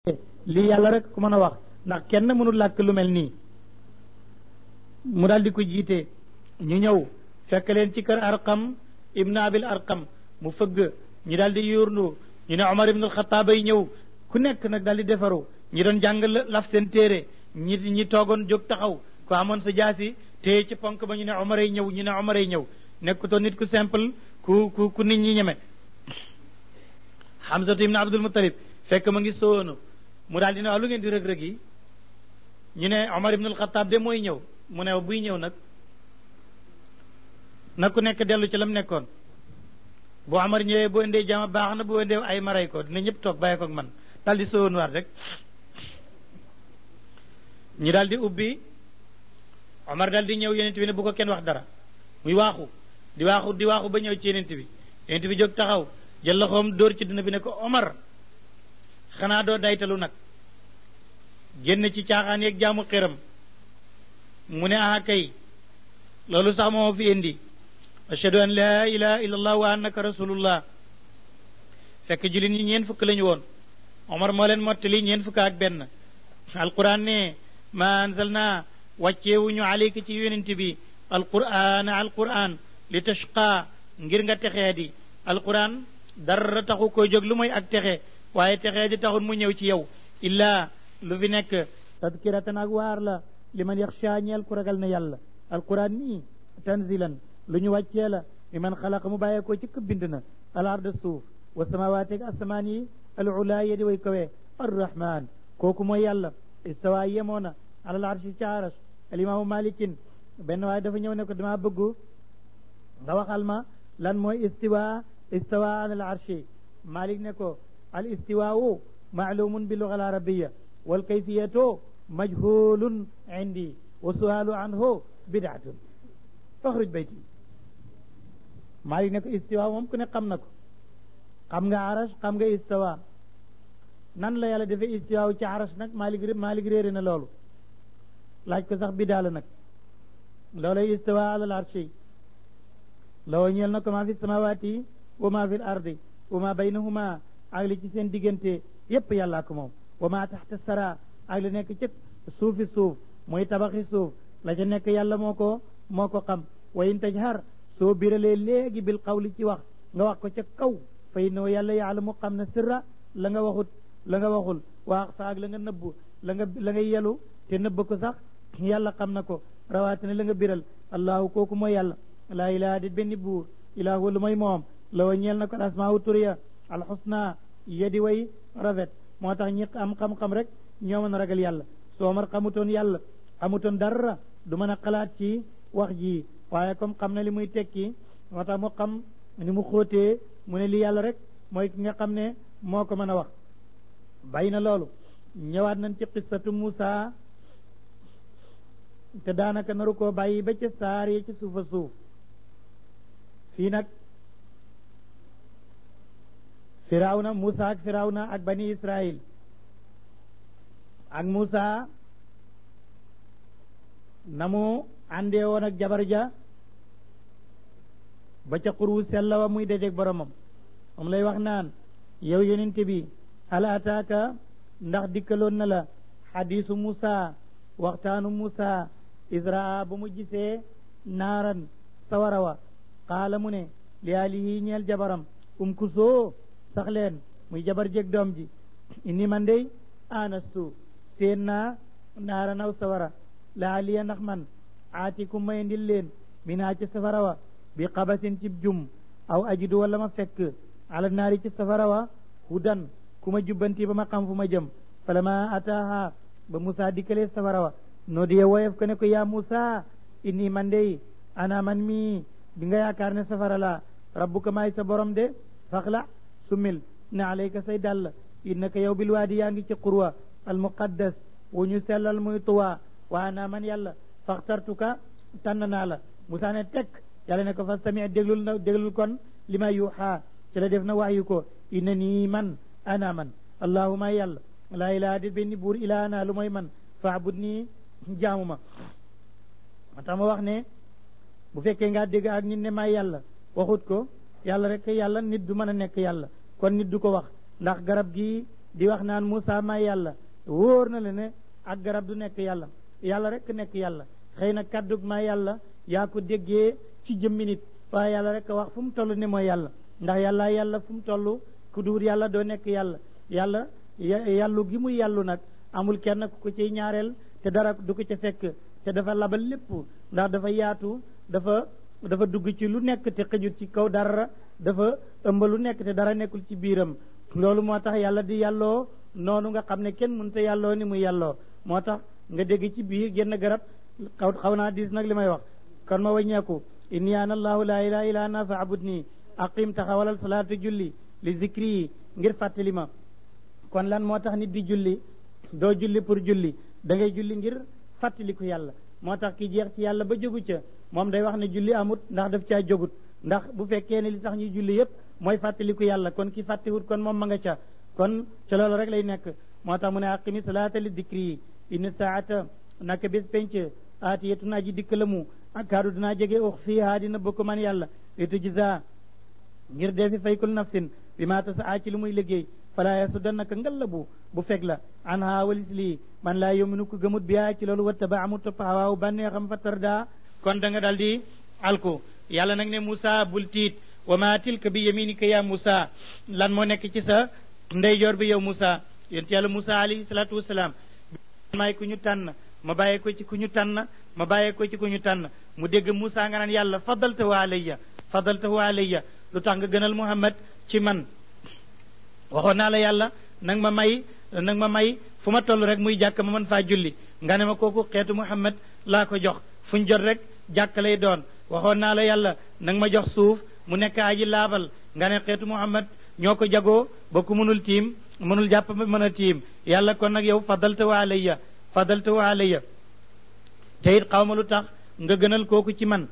lii yàlla rek ku mën a wax ndax kenn mënul làkk lu mel nii mu daal di ko jiite ñu ñëw fekk leen ci kër Arqam ibn Abil Arqam mu fëgg ñu daal di yóorlu ñu ne Omar ibn al-Khattab ay ñëw ku nekk nag daal di defaru ñi doon jàng laf seen téere ñi toogoon jóg taxaw ko amoon sa jaasi téye ci ponk ba ñu ne Omar ay ñëw ñu ne Omar ay ñëw nekkutoon nit ku simple ku nit ñi ñeme Hamzatu ibn Abdul Muttalib fekk ma ngi soonu mu daal di ne lu ngeen di rëg-rëg yi ñu ne Omar ibn al-Khattab de mooy ñëw mu ne buy ñëw nag ku nekk dellu ci lam nekkoon bu Omar ñëwee bu indee jama baax na bu indee ay maray ko dina ñëpp toog bàyyi ko ak man daal di soonu waat rek ñu daal di ubbi Omar daal di ñëw yonent bi ne bu ko kenn wax dara muy waaxu di waaxu ba ñëw ci yonent bi jóg taxaw jël loxoom dóor ci dina bi ne ko Omar xanaa doo daytalu nag génn ci caaxaan yeeg jaamu xiram mu ne aha kay loolu sax moo fi indi ashhadu an laa ilaha illa allah wa annaka rasulullah fekk jullit ñi ñeen fukk lañu woon Omar moo leen mottali ñeen fukk ak benn alquran ne ma anzalna wàcceewuñu alayka ci yonent bi alquran li tashqa ngir nga texee di alquran dara taxu koy jóg lu mooy ak texe waaye texee di taxul mu ñëw ci yow illaa lu fi nekk tadkiratan ak waar la li man yaxsha ñeel ku ragal na yàlla alquran nii tanzilan lu ñu wàccee la li man xalaqa mu bàyyee ko ci këb bind na al arda suuf wa samawaati ak asamaan yi al ulaa yedi way kawee arrahman kooku mooy yàlla istawa yemoo na alal arshi ci aras alimaamu malikin benn waaye dafa ñëw ne ko dama bëgg nga waxal ma lan mooy istawa alal arshi malik ne ko al istiwaau maalumun bi luga al arabiya wal kayfiyatu majhulun indi wa sualu anhu bidaatun faxruj bayti malik ne ko istiwa moom ku ne xam na ko xam nga arash xam nga istawa nan la yàlla defee istiwa ci arash nag malik réere na loolu laaj ko sax bidaa la nag loolay istawa alal arshi law ñeel na ko maa fi samawaati wa maa fi l ardi wa maa baynahuma ak li ci seen diggante yépp yàllaa ko moom wa maa taxta sara ak li nekk ci suufi suuf mooy tabaxi suuf la ca nekk yàlla moo ko xam wa in tajhar soo biralee léegi bil qawli ci wax nga wax ko ca kaw fa innahu yàlla yaalamu xam na sirra la nga waxul waax sa ak la nga nëbbu la nga yelu te nëbb ko sax yàlla xam na ko rawatina la nga biral allahu kooku mooy yàlla laa ilaha dit benn buur ilaahu lu mooy moom la wa ñeel na ko asmaahu turiya alxusna yedi way rafet moo tax ñi am xam-xam rek ñoo mën a ragal yàlla soo mar xamutoon yàlla xamutoon dara du mën a xalaat ci wax ji waaye comme xam na li muy tekki moo tax mu xam ni mu xóotee mu ne li yàlla rek mooy ki nga xam ne moo ko mën a wax bàyyi na loolu ñëwaat nañ ci qissatu Muusa te daanaka naru koo bàyyi ba ca saar yi ci suufa suuf fii nag firawna Muusa ak firawna ak bani Israil ak Muusa na mu àndee woon ak jabar ja ba ca xurwu sella wa muy dajeeg boromam moom lay wax naan yow yonent bi hal ataaka ndax dikkaloon na la xadiisu Muusa waxtaanu Muusa israa ba mu gisee naaran sawara wa qaala mu ne li alihi ñeel jabaram kusoo sax leen muy jabar jeg doom ji inni man dey anastu seen naa naara naw sawara la aliya ndax man aatikum may ndil leen minaa ci safara wa bi qabasin cib jum aw ajidu wala ma fekk ala naari ci safara wa hudan ku ma jubbanti ba ma xam fu ma jëm falama ataaha ba Musaa dikkalee safara wa noo diye woyof ko ne ko yaa Musaa inni man dey ana man mi di nga yaakaar ne safara la rabbuka maay sa borom de faxla sumil na alayka say dàll innaka yow bil waadi yaa ngi ci qurwa al muqaddas wu ñu sellal muy tuwa waa naa man yàlla faxtartuka tànn naa la Musaa ne tekk yàlla ne ko fastami déglul kon li ma yuuxaa ci la def na waxyu ko inna nii man ana man allahuma yàlla laa ilaha di benn buur ilaa ana lu mooy man faabud nii jaamu ma tax ma wax ne bu fekkee ngaa dégg ak nit ne maay yàlla waxut ko yàlla rek yàlla nit du mën a nekk yàlla kon nit du ko wax ndax garab gi di wax naan Moussa may yàlla wóor na la ne ak garab du nekk yàlla yàlla rek nekk yàlla xëy na kàddug may yàlla yaa ko déggee ci jëmmi nit waaye yàlla rek wax fu mu toll ne mooy yàlla ndax yàlla fu mu toll ku duur yàlla doo nekk yàlla yàllu gi muy yàllu nag amul kenn ku ko ciy ñaareel te dara du ko ca fekk te dafa labal lépp ndax dafa yaatu dafa dugg ci lu nekk te xëjut ci kaw dara dafa ëmb lu nekk te dara nekkul ci biiram loolu moo tax yàlla di yàlloo noonu nga xam ne kenn mënut a yàlloo ni muy yàlloo moo tax nga dégg ci biir génn garab xaw naa diis nag li may wax kon ma waññeeku inni ana allahu la ilaha illa ana fa abud nii aqim taxawalal salaatu julli li zikri yi ngir fàttali ma kon lan moo tax nit di julli doo julli pour julli da ngay julli ngir fàttaliku yàlla moo tax ki jeex ci yàlla ba jógu ca moom day wax ne julli amut ndax daf caa jógut ndax bu fekkee ne li tax ñuy julli yépp mooy fàttaliku yàlla kon ki fàttiwut kon moom ma nga ca kon ca loolu rek lay nekk moo tax mu ne aqimi salaata li dikri yi inna saata naka bés penc aatiyatu naa ji dikk la mu ak kaadu dinaa jege ux fii haa dina bokk man yàlla li tujza ngir dee fi faykul nafsin bi maa tasaa ci lu muy liggéey fala yasuddannaka ngallabu bu fekk la an haa walis lii man laa yominu ko gëmut bi yaa ci loolu wattaba amut topp hawaawu bànneexam fa tarda kon da nga dal di alku yàlla nag ne Moussa bul tiit wa ma tilka bi yaminika ya Moussa lan moo nekk ci sa ndeyjoor bi yow Moussa yonent yàlla Moussa alayhi salaatu wasalaam maay ku ñu tànn ma bàyyee ko ci ku ñu tànn ma bàyyee ko ci ku ñu tànn mu dégg Moussa nga naan yàlla fadaltahu alayya lu tax nga gënal Muhammad ci man waxoon naa la yàlla nag ma may fu ma toll rek muy jàkk ma mën faa julli nga ne ma kooku xeetu Muhammad laa ko jox fu ñu jot rek jàkk lay doon waxoon naa la yàlla nag ma jox suuf mu nekk aji laabal nga ne xeetu Muhammad ñoo ko jagoo ba ku mënul tiim mënul jàpp mën a tiim yàlla kon nag yow fadaltahu alayya te it xaw ma lu tax nga gënal kooku ci man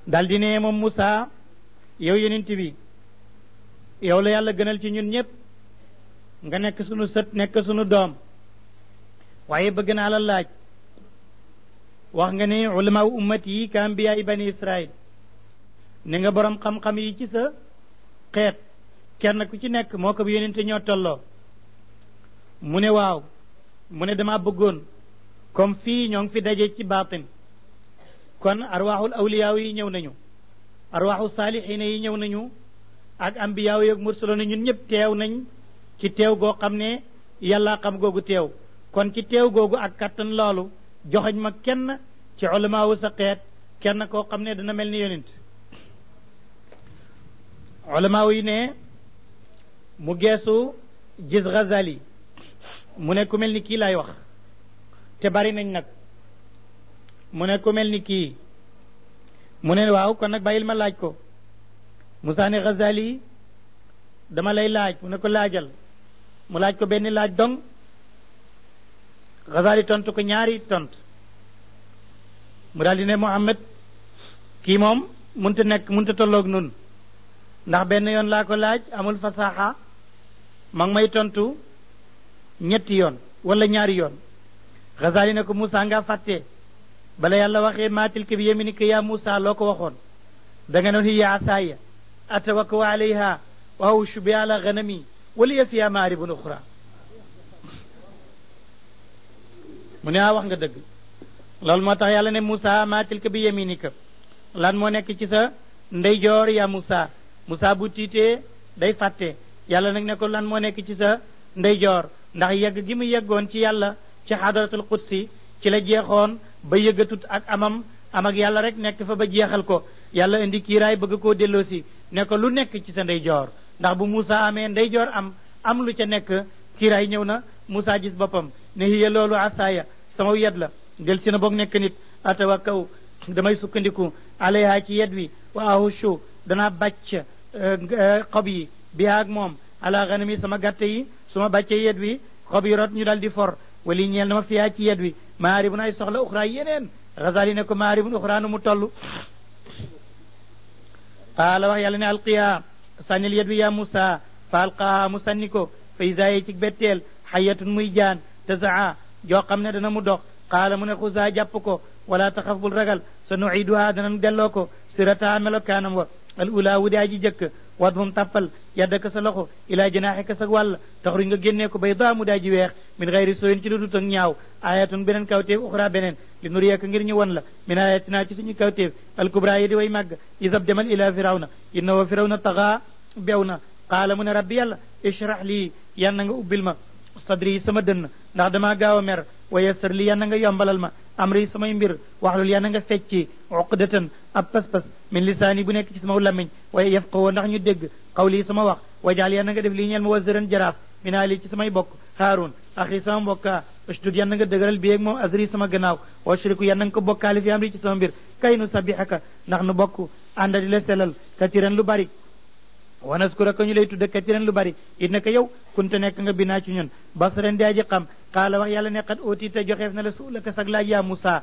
daldi ne moom Moussa yow yonent bi yow la yàlla gënal ci ñun ñëpp nga nekk sunu sët nekk sunu doom waaye bëgg naa la laaj wax nga ne ulama ummati yi ka ambiyaay bani Israil ni nga borom xam-xam yi ci sa xeet kenn ku ci nekk moo ko bi yonente ñoo tolloo mu ne waaw mu ne dama bëggoon comme fii ñoo ngi fi daje ci baatin kon arwaaxul awliyaaw yi ñëw nañu arwaaxu saalixiina yi ñëw nañu ak ambiyaaw yi ak mursaloon ñun ñëpp teew nañ ci teew goo xam ne yàlla xam googu teew kon ci teew googu ak kattan loolu joxoñ ma kenn ci ulamaawu sa xeet kenn koo xam ne dana mel ni yonent ulamaaw yi ne mu geesu gis Ghazali mu ne ku mel ni kii laay wax te bari nañ nag mu ne ku mel ni kii mu ne waaw kon nag bàyyil ma laaj ko Moussa ne Ghazali dama lay laaj mu ne ko laajal mu laaj ko benn laaj dong Ghazali tontu ko ñaari tont mu daal di ne Muhammad kii moom munta tolloog nun ndax benn yoon laa ko laaj amul fasaxa ma ngi may tontu ñetti yoon wala ñaari yoon Ghazali ne ko Moussa nga fàtte bala yàlla waxee maa tilka bi yaminika ya Moussa loo ko waxoon da nga noon hiya asaaya atawakkau alayha wa ahushu biha ala ganami wa liya fiha maaribun uxra mu ne wax nga dëgg loolu moo tax yàlla ne Moussa maa tilka bi yaminika lan moo nekk ci sa ndeyjoor ya Moussa bu tiitee day fàtte yàlla nag ne ko lan moo nekk ci sa ndeyjoor ndax yegg gi mu yeggoon ci yàlla ci xadaratul qudsi ci la jeexoon ba yëggatut ak am ak yàlla rek nekk fa ba jeexal ko yàlla indi kiiraay bëgg koo delloosi ne ko lu nekk ci sa ndeyjoor ndax bu Moussa amee ndeyjoor am lu ca nekk kiiraay ñëw na Moussa gis boppam ne hiya loolu asaaya sama yet la del si na boog nekk nit atawakkaw damay sukkandiku alayha ci yet wi wa ahushu dana bàcc xob yi bi ak moom ala ganami sama gàtte yi su ma bàccee yet wi xob yi rot ñu dal di for wali ñeel na ma fiyaa ci yet wi maaribun ay soxla uxra yeneen Ghazali ne ko maaribun uxra nu mu toll qaala wax yàlla ne alqiya sànnil yet wi yaa Moussa fa alqaaha mu sànni ko fa isaaye ci betteel xayatun muy jaan tasaa joo xam ne dana mu dox qaala mu ne xusaa jàpp ko wala taxaf bul ragal sa nuiduha danañ delloo ko sirata melokaanam wa al ula wu daa ji jëkk wadmum tàppal yaddaka sa loxo ilaa janaaxika sa wàll taxruj nga génnee ko bay daamu daa ji weex min xayri sooyin ci lu dut ak ñaaw ayatun beneen kawteef uxra beneen li nuriyaka ngir ñu won la min ayatina ci suñu kawteef alkubra yi di way màgg isab demal ila firawna innahu firawna taxa bew na qaala mu ne rabbi yàlla ishrah lii yan na nga ubbil ma sadri sama dënn ndax damaa gaaw a mer wa yassir li yan na nga yombalal ma amri samay mbir waxlul yan na nga fecci uqdatan ab pas-pas min lisaani bu nekk ci sama làmmiñ waaye yafqahu ndax ñu dégg qawli sama wax wajaal yan na nga def lii ñeel ma waziran jaraaf min ali ci samay bokk haarun axi sama mbokka ustud yan na nga dëgëral bi ak moom azri sama gannaaw wa shriku yan na nga ko bokkaali fi amri ci sama mbir kay nu sabihaka ndax nu bokk ànda di la selal katiran lu bari wa naskuraka ñu lay tudde katiran lu bari innaka yow kunte nekk nga binaa ci ñun basaren di aji xam qaala wax yàlla ne qad ootita joxeef na la suulaka sag laaj yaa Musa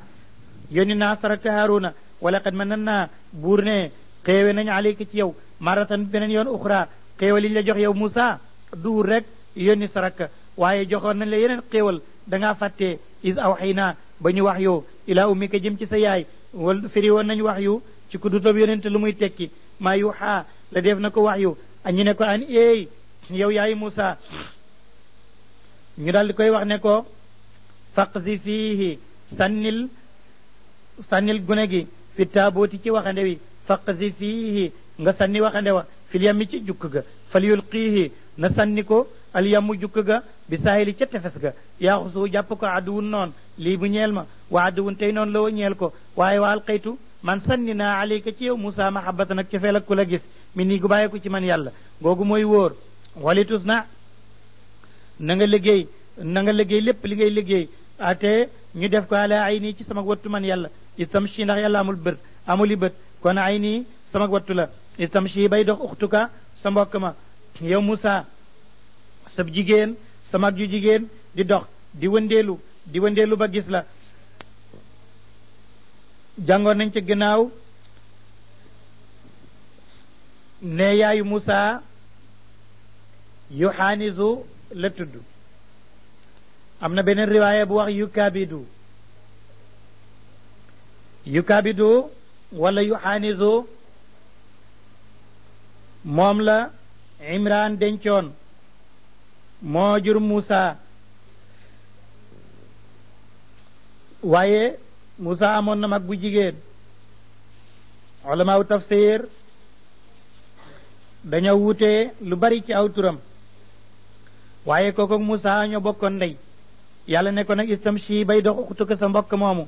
yónni naa saraka Haaruna wala qad mën nan naa buur ne xéewe nañ aleyka ci yow maratan beneen yoon uxra xéewal liñ la jox yow Musa duur rek yónni saraka waaye joxoon nañ la yeneen xéewal dangaa fàttee is awxaynaa ba ñu wax yoo ilaa ummika jëm ci sa yaay wal firi woon nañ wax yu ci ku dutob yonente lu muy tekki maa yuxaa la def na ko wax yu ñu ne ko an eey yow yaayu Musa ñu daal di koy wax ne ko faqzi fiihi sànnil gune gi fi taabooti ci waxande wi faqzi fiihi nga sànni waxande wa fil yammi ci jukk ga fal yulqiihi na sànni ko al yammu jukk ga bi saahili ca tefes ga yaaxusu jàpp ko adduwun noon lii bu ñeel ma wa adduwun tey noonu la wa ñeel ko waaye wa alqaytu man sànni naa alayka ci yow Musa mahabbatan ak cofeel ak ku la gis mi nii gu bàyyi ko ci man yàlla googu mooy wóor walitus na nga liggéey lépp li ngay liggéey ate ñu def ko ala ay nii ci sama wattu man yàlla istamshi ndax yàlla amuli bët kon ay nii sama wattu la istamshi bay dox uxtuka sa mbokk ma yow Musa sab jigéen sa mag ju jigéen di dox di wëndeelu ba gis la jàngoon nañ ci gannaaw ne yaayu Musa yuxaanisu la tudd am na beneen riwaaya bu wax yukaabidu wala yuxaanisu moom la Imraan dencoon moo jur Musa waaye Musa amoon na mag bu jigéen ulamaaw tafsir dañoo wuute lu bari ci aw turam waaye kooku Musa ñoo bokkoon ndey yàlla ne ko nag istamshi bay dox uxtuka sa mbokk moomu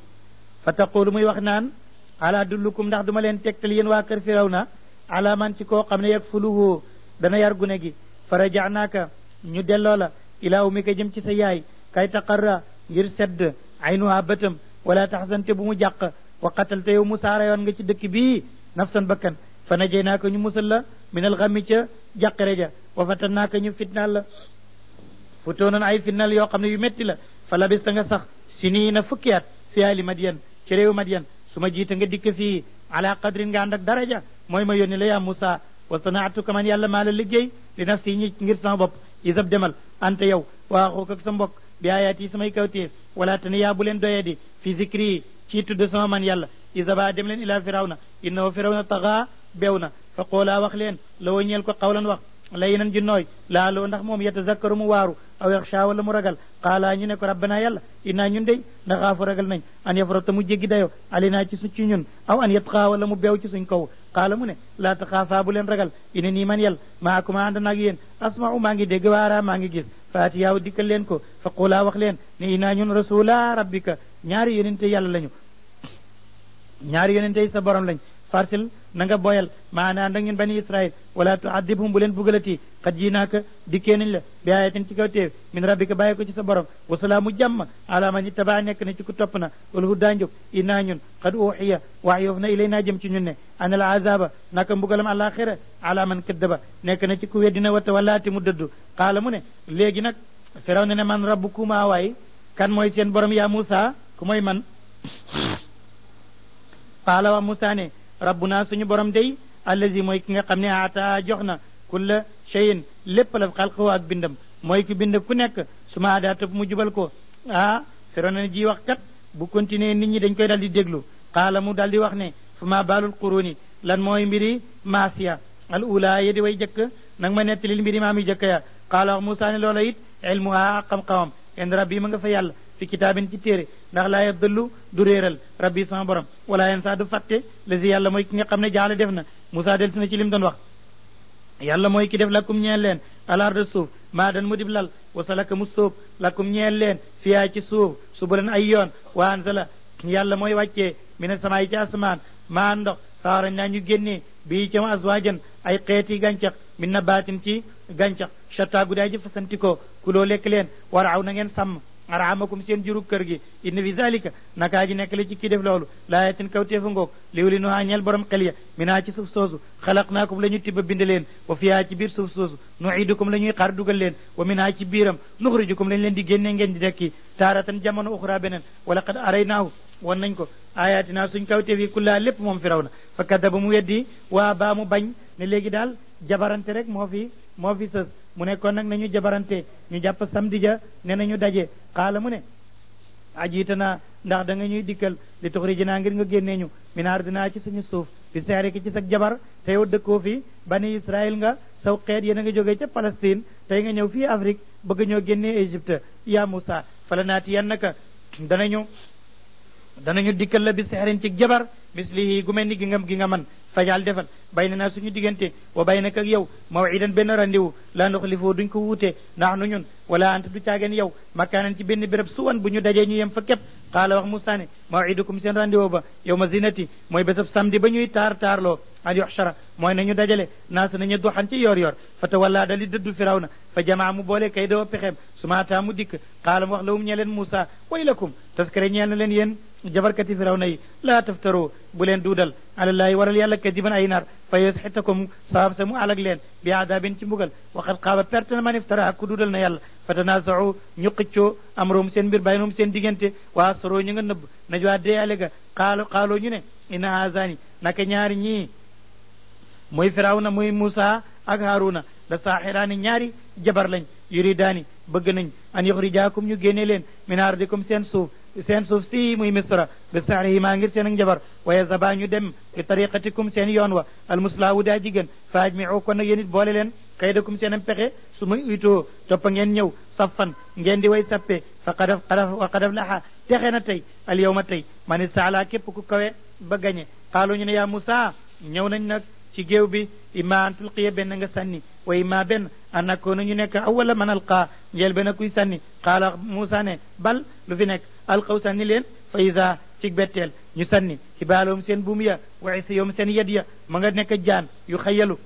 fa taqulu muy wax naan ala dullukum ndax duma leen tegtal yéen waa kër Firawna ala man ci koo xam ne yakfuluhu dana yar gune gi fa rajanaaka ñu delloo la ilaa umika jëm ci sa yaay kay taqarra ngir sedd aynuha bëtam wala taxsante bu mu jàq wa qatalta yow Musa rayoon nga ci dëkk bii nafsan bakkan fa najaynaaka ñu musal la minal xammi ca jàqare ja wa fatannaaka ñu fitnaal la futoonoon ay fitnaal yoo xam ne yu metti la fa labista nga sax siniina fukki at fi ahli Madyan ci réew Madyan su ma jiite nga dikk fii ala qadrin nga ànd ak daraja mooy ma yónni la yaa Musa wa sanaatuka man yàlla maa la liggéey li nafsi ñi ngir sama bopp isab demal ante yow waa xuuk ak sa mbokk bi ayaat yi samay kawtéef wala te ne yaa bu leen doyadi fi zikri ci tudd sama man yàlla isaba dem leen ila firawna innahu firawna taxa beew na fa qoolaa wax leen la wa ñeel ko xawlan wax lay nan ji nooy laa loo ndax moom yatazakkaru mu waaru aw yaxsha wala mu ragal qaala ñu ne ko rabbana yàlla innaa ñun dey naxaafu ragal nañ an yafrata mu jéggi dayo alinaa ci ci ñun aw an yatqaa wala mu beew ci suñ kaw qaala mu ne laa taxaafaa bu leen ragal ina nii man yàlla maakuma ànd naag yéen asma'u maa ngi dégg waara maa ngi gis faati yaaw dikkal leen ko fa qulaa wax leen ne innaa ñun rasula rabbika ñaari yonente yàlla lañu ñaari yonente sa borom lañ farsil na nga boyal maanaa ndak ñun bani israil wala tuadibhum bu leen bugalati xat ji naaka dikkee nañ la bi ayatin ci kaw teef min rabbika bàyyi ko ci sa borom wasalaamu jàmm ala man ittaba nekk na ci ku topp na wal hudaa njub innaa ñun xad uxiya wax yoof na ilay naa jëm ci ñun ne anal azaba naka mbugalam alaxira ala man kaddaba nekk na ci ku weddina wata walaati mu dëddu qaala mu ne léegi nag firaw ne man rabbukuma waay kan mooy seen borom yaa Musa ku mooy man qaala wa Musa ne rabbuna suñu borom day allazi mooy ki nga xam ne ata jox na kulla cheyin lépp la xalqahu ak bindam mooy ki bind ku nekk su ma daa topp mu jubal ko Firawna ji wax kat bu continuer nit ñi dañ koy dal di déglu qaala mu dal di wax ne fa ma baalul quruni lan mooy mbiri maasiya al ula yedi way jëkk nag ma nettalil mbiri maam yi jëkk ya qaala wax Muusaa ne loola it ilmuha xam-xamam inda rabbi ma nga fa yàlla fi kitaabin ci téere ndax laa yadullu du réeral rabbi sama borom wala yen saa du fàtte lasi yàlla mooy ki nga xam ne jaala def na Muusaa del si na ci lim doon wax yàlla mooy ki def lakum ñeel leen alarda suuf maa dan mu dib lal wasalaka mu sóob lakum ñeel leen fiyaa ci suuf subulan ay yoon wa anzala yàlla mooy wàccee mina samaay ci asamaan maa ndox faarañ naa ñu génnee bii ci azwaajan ay xeeti gàncax min nabaatin ci gàncax shatta gudaay ji fasantikoo kuloo lekk leen waraaw na ngeen sàmm araamakum seen juru kër gi inna fi zalika nakaa ji nekk la ci kii def loolu laayatin kaw teefa ngoog liwli nu ñeel borom xel ya minaa ci suuf soosu xalaqnaakum la ñu tibba bind leen wa fiyaa ci biir suuf soosu nuidukum la ñuy xaar dugal leen wa minaa ci biiram nuxrijukum lañ leen di génne ngeen di dekki taaratan jamono uxra beneen wala qad araynaahu wan nañ ko ayatina suñ kawteef yi kullaa lépp moom firaw na fa kadaba mu weddi waa baa mu bañ ne léegi daal jabarante rek moo fi sës mu ne kon nag nañu jabarante ñu jàpp samedi ja ne nañu daje xaala mu ne ajiita naa ndax da nga ñuy dikkal li tuxrijinaa ngir nga génnee ñu min ardinaa ci suñu suuf bi seeriki ci sag jabar te yow dëkkoo fi bani Israël nga saw xeet yéen a nga jógee ca Palestine tey nga ñëw fii Afrique bëgg ñoo génnee Égypte yaa Moussa fala naati yan naka danañu dikkal la bi sexrin ci jabar mislihi gu mel ni gi nga man fajal defal bay na naa suñu diggante wa bay naka ak yow mawidan benn randiwu laa nuxlifoo duñ ko wuute ndax nu ñun wala anta du caageen yow makaanan ci benn béréb suwan bu ñu dajee ñu yem fa képp qaala wax Muusaa ne mawidukum seen randiwu ba yow ma zinati mooy bésab samedi ba ñuy taarloo an yuxshara mooy nañu dajale naasa nañu duxan ci yor fa tawallaa dali dëddu firawna fa jamaa mu boole kay doo pexeem su maataa mu dikk qaala mu wax lawum ñee leen Muusaa waylakum taskare ñeel na leen yéen jabarkati firawna yi laa taftaroo bu leen duudal alallaahi waral yàlla kadiban ay nar fa yusxitakum sabab sa mu alag leen bi aadaabin ci mbugal waxat xaaba perte na man iftara ak ku duudal na yàlla fa tanaasau ñu xiccoo amroom seen mbir baynum seen diggante waa soroo ñu nga nëbb najwaa deyaale ga xaaloo ñu ne ina haazani naka ñaari ñii muy firawna muy Muusaa ak Haaruna la saaxiraani ñaari jabar lañ yuridaani bëgg nañ an yuxrijaakum ñu génne leen min ardikum seen suuf si muy misra bi saxrihimaa ngir seen ak njabar waaye zaba ñu dem bi tariqatikum seen yoon wa almuslaawu daa jigéen fa ajmiu kon nag yéen it boole leen kaydakum seen am pexe su ma uytoo toppa ngeen ñëw saffan ngeen di way sappe fa qadaf laxa texe na tey al yawma tey man istaala képp ku kawe ba gañe xaalu ñu ne yaa Muusaa ñëw nañ nag ci géew bi imma an tulqiya benn nga sànni wa imma benn an nakoona ñu nekk awala man alqaa njeel benn kuy sànni qaala Muusaa ne bal lu fi nekk alqaw sànni leen fa isa ci betteel ñu sànni xibaalowum seen buum ya wa isiyowum seen yed ya ma nga nekk jaan yu xayalu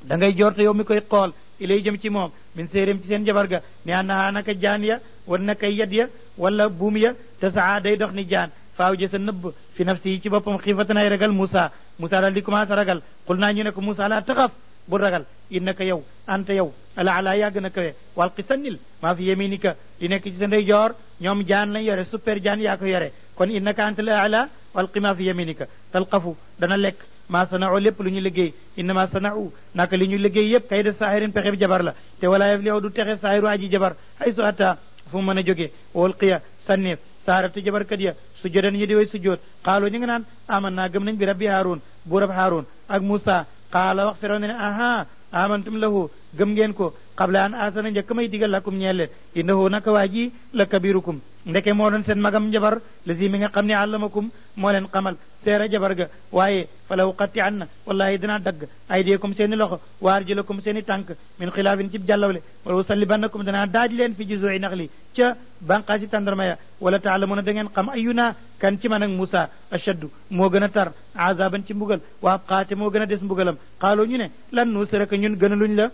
da ngay jorte yow mi koy xool ilay jëm ci moom min séeréem ci seen jabar ga ne annahaa naka jaan ya war naka yed ya wala buum ya te saa day dox ni jaan faaw jësa nëbb fi nafsi yi ci boppam xiifatan ay ragal Muusaa daal di commencé ragal xul naa ñu ne ko Muusaa laa taxaf bu ragal innaka yow anta yow ala ala yàgg na kawe wal qi sannil maa fi yaminika li nekk ci sa ndeyjoor ñoom jaan lañ yore super jaan yaa ko yore kon innaka anta la ala wal qi maa fi yaminika talqafu dana lekk maa sanau lépp lu ñu liggéey innama sanau naka li ñu liggéey yépp kay def saahirin pexe bi jabar la te wala yaflihu du texe saahiru aji jabar hay su atta fu mu mën a jógee wal qiya sanneef saaratu jabarkat ya sujjodan ñu di way sujjoot xaaloo ñu nga naan aman naa gëm nañ bi rabbi Haaruun buurab Haaruun ak Muusaa qaala wax Firawna ne aha amantum lahu gëm ngeen ko qabla an asana njëkk may digal lakum ñeel leen innahu naka waa ji la kabirukum ndeke moo doon seen magam njabar lazi mi nga xam ne allamakum moo leen xamal seera jabar ga waaye fala uqatti an na wallahi dinaa dagg aydiyakum seen i loxo wa arjulakum seen i tànk min xilaafin cib jàllawle wala usallibannakum danaa daaj leen fi juzu'i naxli ca banqaasi tàndarma ya wala taalamuna da ngeen xam ayuna kan ci man ak Muusaa ashaddu moo gën a tar azaban ci mbugal wa abqaate moo gën a des mbugalam xaaloo ñu ne lan nuusiraka ñun gën a luñ la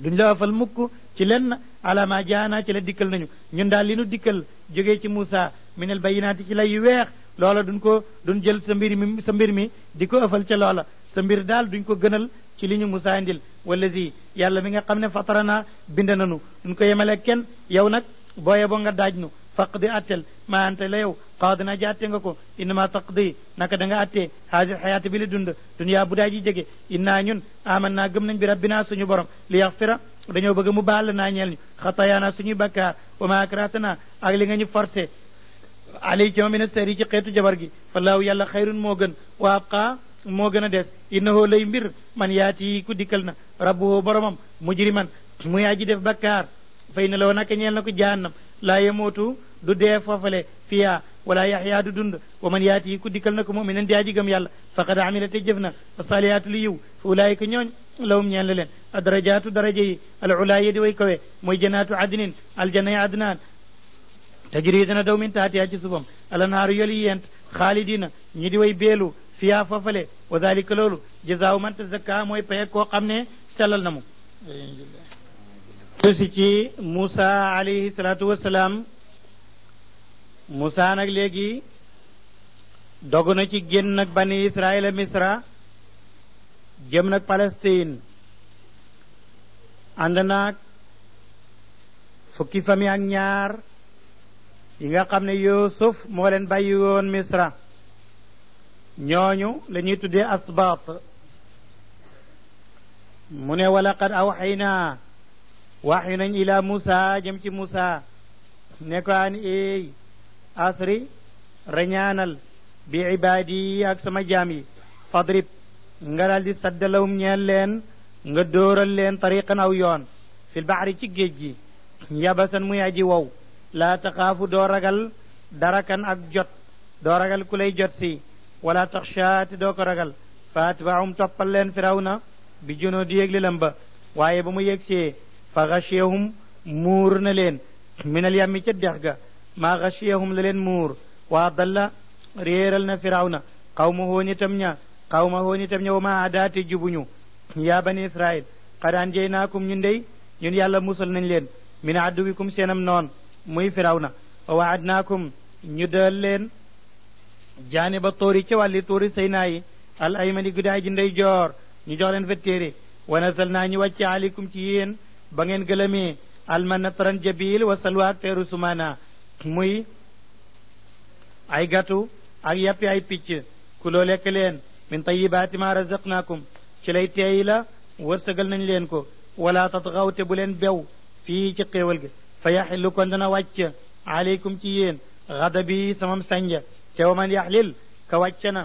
duñ la afal mukk ci lenn ala ma jaana ci la dikkal nañu ñun daal li nu dikkal jógee ci Muusaa minal bayinaati ci lay yu weex loola duñ jël sa mbir mi di ko ëfal ca loola sa mbir daal duñ ko gënal ci li ñu Muusaa indil wallazi yàlla mi nga xam ne fatarana bind nanu duñ ko yemale kenn yow nag booye bo nga daaj nu faqdi attel ma anta la yow qaadina ji atte nga ko innama taqdi naka da nga attee haasi xayaata bi la dund duniyaa bu daa ji jege innaa ñun aman naa gëm nañ bi rabbina suñu borom li yaxfira dañoo bëgg mu baal naa ñeel ñu xatayaana suñuy bakkaar wa ma akrahtana ak li nga ñu forcé alay ci ma mina sari ci xeetu jabar gi fallaahu yàlla xayrun moo gën wa abqa moo gën a des innahu lay mbir man yaati ku dikkal na rabbuhu boromam mujriman muy aji def bakkaar fay na la naka ñeel na ko jahannam laa yemootu du dee foofale fiyaa wala yaxyaa du dund wa man yaati ku dikkal na ko muminan di aji gëm yàlla faqad amila te jëf na asalihaatu li yiw fa ulaayika ñooñ lawum ñeel na leen adarajaatu daraja yi al ulaaya di way kawe mooy janaatu adnin aljanna yi adnaan tajri dana daw min taatiha ci subam alanhaaru yoli yent xaalidina ñi di way beelu fiyaa foofale wa dalika loolu jazaaw man tazakka mooy paye koo xam ne sellal na mu si ci Moussa alayhi salaatu wasalaam Moussa nag léegi dogu na ci génn nag bani Israël Misra jëm nag Palestine ànd naag fukki famille ak ñaar yi nga xam ne Yuusuf moo leen bàyyi woon Misra ñooñu la ñuy tuddee asbaat mu ne walaqad awxaynaa waxyu nañ ila Moussa jëm ci Moussa ne ko an eey asri rañaanal bi ibaadi ak sama jaam yi fadrib nga daal di saddalawum ñeel leen nga dóoral leen tariqan aw yoon fil baxri ci géej gi yabasan muy aji wow laa taxaafu doo ragal darakan ak jot doo ragal ku lay jot si wala taxshaati doo ko ragal fa atbaahum toppal leen firawna bi junoo di yégli lam ba waaye ba mu yegsee fa gashiyahum muur na leen minal yammi ca dex ga maa gashiyahum la leen muur waa dalla réeral na firawna xawma hoonitam ña wa ma adaate jubuñu yaa bani israil qad anjaynaakum ñun dey ñun yàlla musal nañ leen min aduwikum seenam noon muy firawna wa waadnaakum ñu dël leen jaaniba tóori ca wàlli tóori saynaayi al aymani gudaay ji ndey joor ñu jox leen fa téere wa nasal naa ñu wàcce aleykum ci yéen ba ngeen gëlëmee almanna taran jabil wa salwa ak teeru sumaana muy ay gàttu ak yàppi ay picc ku loo lekk leen min tayibaati ma razaqnaakum ci lay teey la wërsëgal nañ leen ko wala tatxaw te bu leen bew fii ci xéewal gi fa yaxillu kon dana wàcc aleykum ci yéen xadabi samam sànja te wa man yaxlil ka wàcc na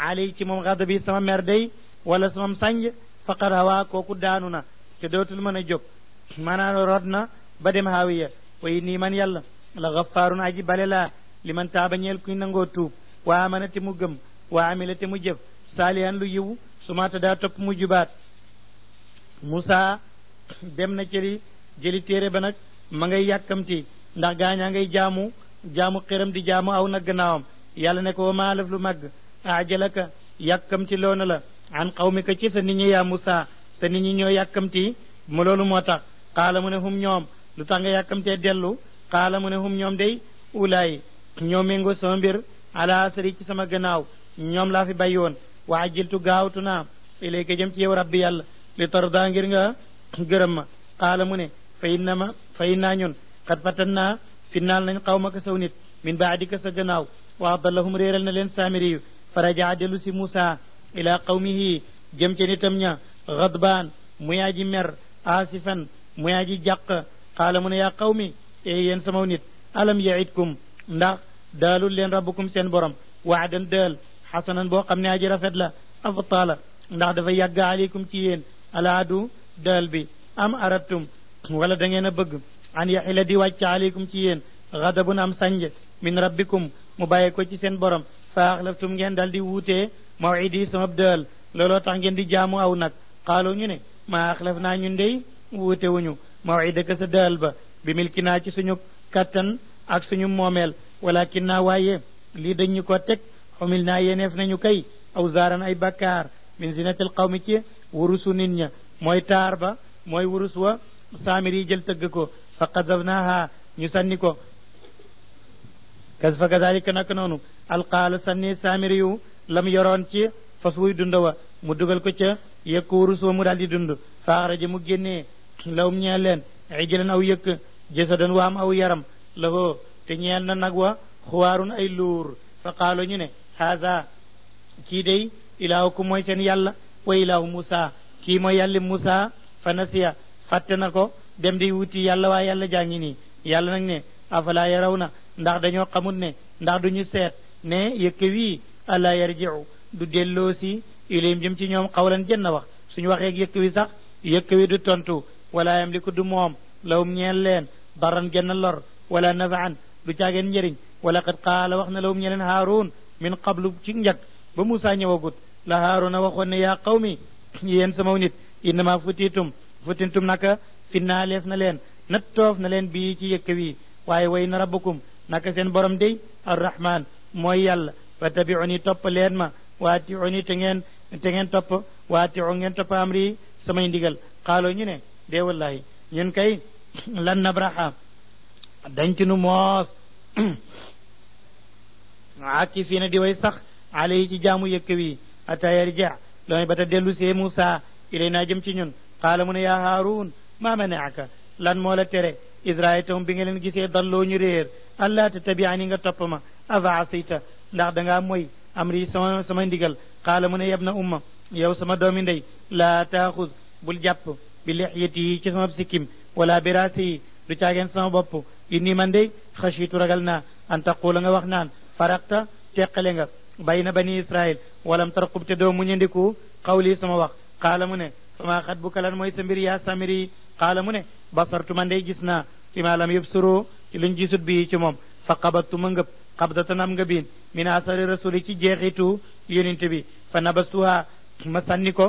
aley ci moom xadabi sama mer day wala samam sànj faqad hawa kooku daanu na te dootul mën a jóg maanaam rod na ba dem haawiya wa inni man yàlla la gafaarun aji bale laa li man taaba ñeel kuy nangoo tuub waa amana te mu gëm waa amila te mu jëf saalihan lu yiw sumaata daa topp mu jubaat Moussa dem na jëli téere ba nag ma ngay yàkkamti ndax gaañaa ngay jaamu xiram di jaamu aw nag gannaawam yàlla ne ko wa maa laf lu màgg ajalaka yàkkamti loona la an qawmika ci sa nit ñi yaa Moussa sa nit ñi ñoo yàkkamti mu loolu moo tax xaala mu ne hum ñoom lu tax nga yàkkamtee dellu xaala mu ne hum ñoom day ulaay ñoo méngoo sama mbir ala asari ci sama gannaaw ñoom laa fi bàyyi woon wa ajiltu gaawtu naa ilayka jëm ci yow rabbi yàlla li tarda ngir nga gërëm ma xaala mu ne fa innaa ñun xat fatan naa finnaal nañ xawmaka saw nit min baadika sa gannaaw wa adallahum réeral na leen saamiri yu faraja dellu si Moussa ila qawmihi jëm ca nitam ña gadbaan muy aji mer aasifan muy aji jàq xaala mu ne yaa qawmi yéen samaw nit alam yaidkum ndax daalul leen rabbukum seen borom waadan daal xasanan boo xam ne aji rafet la aftaala ndax dafa yàgg aleykum ci yéen alaadu daal bi am aradtum wala da ngeen a bëgg an yaxila di wàcc aleykum ci yéen gadabun am sanj min rabbikum mu bàyyi ko ci seen borom fa axlaftum ngeen dal di wuutee mawidi sama daal looloo tax ngeen di jaamu aw nag xaaloo ñu ne maa axlaf naa ñun dey wuute wuñu mawidaka sa daal ba bi milki naa ci suñu kattan ak suñu moomeel walakin naa waaye lii dañ ñu ko teg xumil naa yéeneef nañu kay aw zaaran ay bakkaar min zinatil qawmi ci wurusu nit ña mooy taar ba mooy wurus wa saamir yi jël tëgg ko fa qadafnaaha ñu sànni ko fa kadalika naka noonu alqaala sànni saamir yu lam yoroon ci fas wuy dund wa mu dugal ko ca yëkk wurus wa mu daal di dund fa axraja mu génnee lawum ñeel leen ijlan aw yëkk jasadan wa am aw yaram lahoo te ñeel na nag wa xuwaarun ay luur fa qaalo ñu ne haza kii day ilaahukum mooy seen yàlla wa ilaahu Moussa kii mooy yàlli Moussa fa nasiya fàtte na ko dem di wuti yàlla waa yàlla jaa ngi nii yàlla nag ne afala yaraw na ndax dañoo xamul ne ndax duñu seet ne yëkk wii ala yarjiu du delloo si ilayhim jëm ci ñoom xawlan jën na wax suñu waxee yëkk wi sax yëkk wi du tontu wala yamliku du moom lawum ñeel leen daran genn lor wala nafaan du caageen njëriñ wala qad qaala wax na lawum ñeel leen Haaruun min qablu ci njëkk ba Muusaa ñëwagut la Haaruuna waxoon ne yaa qawmi yéen sama nit innama futintum naka finnaa leef na leen nattoof na leen bii ci yëkk wi waaye way na rabbukum naka seen borom day arrahman mooy yàlla fattabi'uni topp leen ma waati'uni te ngeen topp waati'u ngeen topp amri samay ndigal xaaloo ñu ne dee wallahi ñun kay lan nabraha dañ ci nu moos aakifiina di way sax alay ci jaamu yëkk wi ata yarja loolu ba ta dellu see Muusaa ilayna jëm ci ñun qaala mu ne yaa Haaruun maa manaaka lan moo la tere israaytahum bi nga leen gisee dalloo ñu réer allaa tattabi'ani nga topp ma afa asayta ndax dangaa moy amri sama ndigal qaala mu ne yabna umma yow sama doomi ndey laa taaxud bul jàpp bi lixyati yi ci sama sikkim wala bi raasi yi du caageen sama bopp inni man dey xashiitu ragal naa an taquula nga wax naan faraqta teqale nga bayna bani israil walam tarqub te doo muñandiku xawlii sama wax qaala mu ne fama xat bu kalan mooy sa mbir yaa samiri qaala mu ne basartu man dey gis naa fi ma lam yubsuru ci luñ gisut bii ci moom fa qabattu ma ngëb qabdatan am nga biin min asari rasuli ci jeexitu yonent bi fa nabastuha ma sànni ko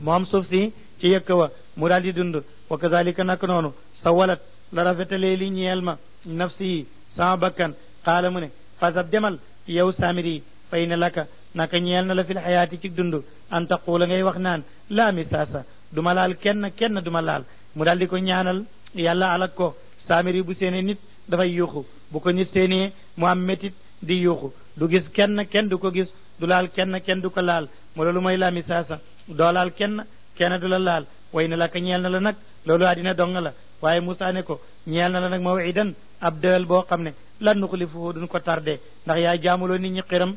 moom suuf si ci yëkk wa mu daal di dund wa kazalika nak noonu sa walat la rafetalee li ñeel ma nafsi sama bakkan qaala mu ne fasab demal yow samiri fay na laka naka ñeel na la fil xayaati ci dund an taquula ngay wax naan laa misaasa duma laal kenn duma laal mu daal di ko ñaanal yàlla alak ko samiri bu seene nit dafay yuuxu bu ko nit seenee mu am métit di yuuxu du gis kenn du ko gis du laal kenn du ko laal mu loolu mooy laa misaasa doo laal kenn du la laal way na la ka ñeel na la nag loolu àddina dong la waaye Muusaa ne ko ñeel na la nag mawidan ab dël boo xam ne lan nuxlifuhu duñ ko tardé ndax yaa jaamuloo nit ñi xiram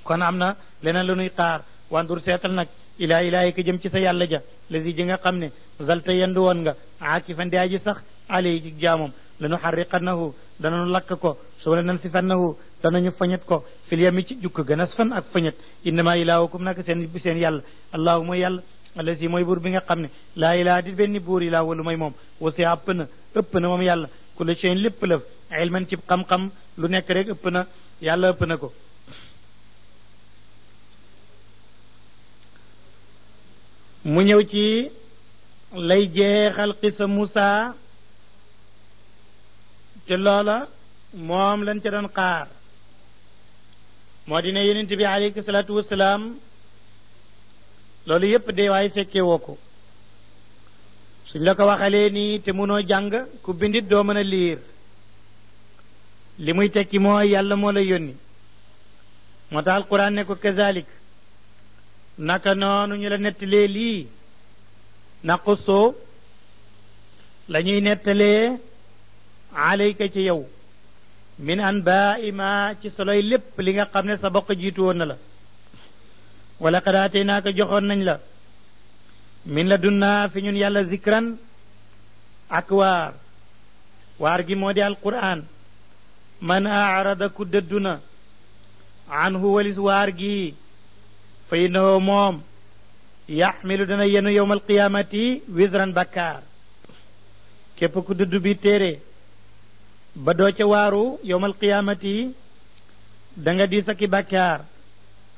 kon am na leneen lu nuy xaar wandur seetal nag ilaa ilaahi ka jëm ci sa yàlla ja lasi ji nga xam ne zalta yendu woon nga aakifan di aji sax alay ci jaamam lanu xarriqannahu dananu lakk ko soo la nan sifannahu danañu fañet ko fil yami ci jukk gën a fan ak fañet innama ilaahukum nag seen yàlla allahu mooy yàlla allasi mooy buur bi nga xam ne laa ilaaha di benn buur ilaa walu mooy moom wasi ëpp na moom yàlla kulli shay'in lépp lëf ilman ci xam-xam lu nekk rek ëpp na yàlla ëpp na ko mu ñëw ci lay jeexal xisa Muusaa te loola moom lañ ca doon xaar moo dina yonent bi alayhi salaatu wasalaam loolu yépp de waaye fekkee woo ko suñ la ko waxalee nii te mënoo jàng ku bindit doo mën a liir li muy tekki mooy yàlla moo la yónni moo tax alquran ne ko kazalik naka noonu ñu la nettalee lii naqusoo la ñuy nettalee alayka ci yow min anbaa'i ma ci soloy lépp li nga xam ne sa bokk jiitu woon na la wala qad aataynaaka joxoon nañ la min la dunnaa fi ñun yàlla zikran ak waar gi moo di alquran man aarada ku dëdduna anhu walis waar gi fa innahu moom yaxmilu dana yenu yowma alqiyamati wisran bakkaar képp ku dëddu bi téere ba doo ca waaru yowma alqiyamati da nga di saki bakkaar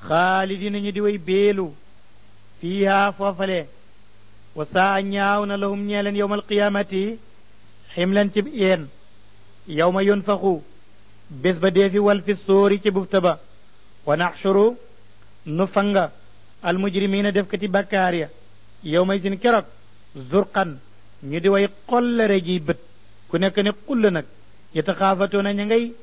xaalidina ñu di way beelu fiiha foofale wa saa ñaaw na lahum ñeeleen yowma alqiyamati ximlan ci yeen yowma yunfaxu bés ba dee fi wal fi sóori ci bufta ba wa naxshuru nu fanga almujrimina def kati bakkaar ya yow may sin keroog zurqan ñu di way xollare ji bët ku nekk ne xull nag yataxaafatoona ña ngay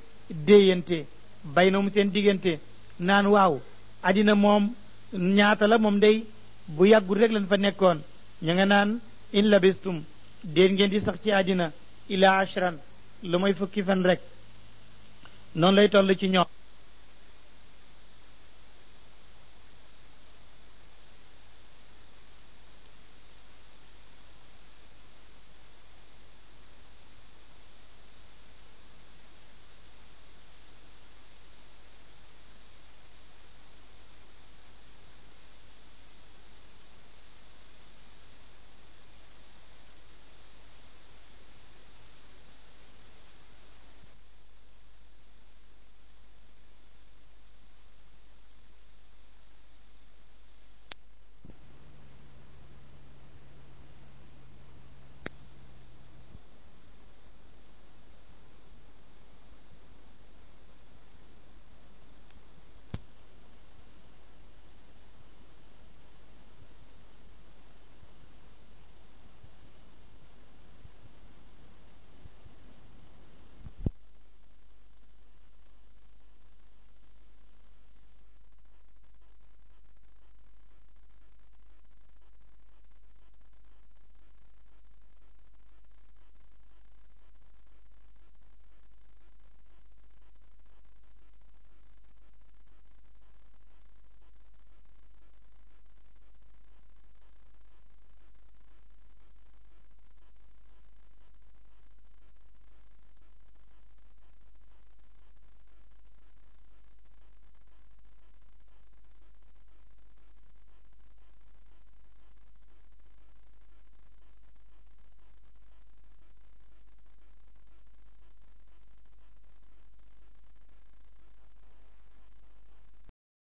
déeyante baynahum seen diggante naan waaw addina moom ñaata la moom day bu yàggul rek lañ fa nekkoon ña nga naan in labistum déen ngeen di sax ci àddina ila ashran lu may fukki fan rek noonu lay toll ci ñoom